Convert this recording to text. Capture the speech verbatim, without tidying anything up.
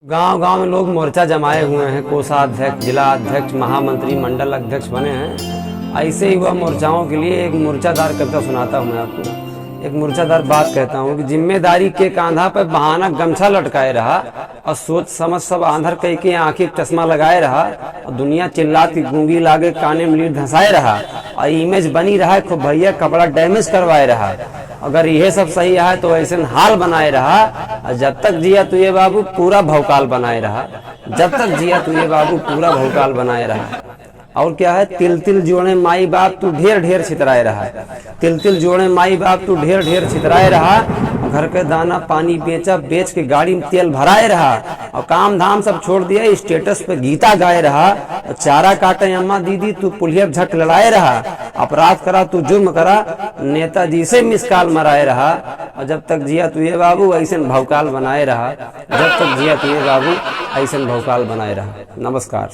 गांव गांव में लोग मोर्चा जमाए हुए हैं, कोषाध्यक्ष, जिला अध्यक्ष, महामंत्री, मंडल अध्यक्ष बने हैं। ऐसे ही हुआ मोर्चाओं के लिए एक मोर्चादार कविता सुनाता हूँ मैं आपको। एक मोर्चादार बात कहता हूँ कि जिम्मेदारी के कांधा पे बहाना गमछा लटकाए रहा और सोच समझ सब आंधर कई के आंखी चश्मा लगाए रहा और दुनिया चिल्लात की गूंगी लागे काने में लीड धंसाए रहा और इमेज बनी रहा है खूब भैया कपड़ा डैमेज करवाए रहा। अगर यह सब सही है तो ऐसे हाल बनाए रहा और जब तक जिया तू ये बाबू पूरा भौकाल बनाए रहा। जब तक जिया तू ये बाबू पूरा भौकाल बनाए रहा। और क्या है, तिल तिल जोड़े माई बाप तू ढेर ढेर छितराए रहा। तिल तिल जोड़े माई बाप तू ढेर ढेर छितराए रहा। घर के दाना पानी बेचा बेच के गाड़ी में तेल भराए रहा। और काम धाम सब छोड़ दिया स्टेटस पे गीता गाए रहा। और चारा काटे अम्मा दीदी तू पुलिया झक लड़ाए रहा। अपराध करा तू जुर्म करा नेताजी से मिस कॉल मराए रहा। और जब तक जिया तू ये बाबू ऐसे भौकाल बनाए रहा। जब तक जिया तू ये बाबू ऐसे भौकाल बनाए रहा। नमस्कार।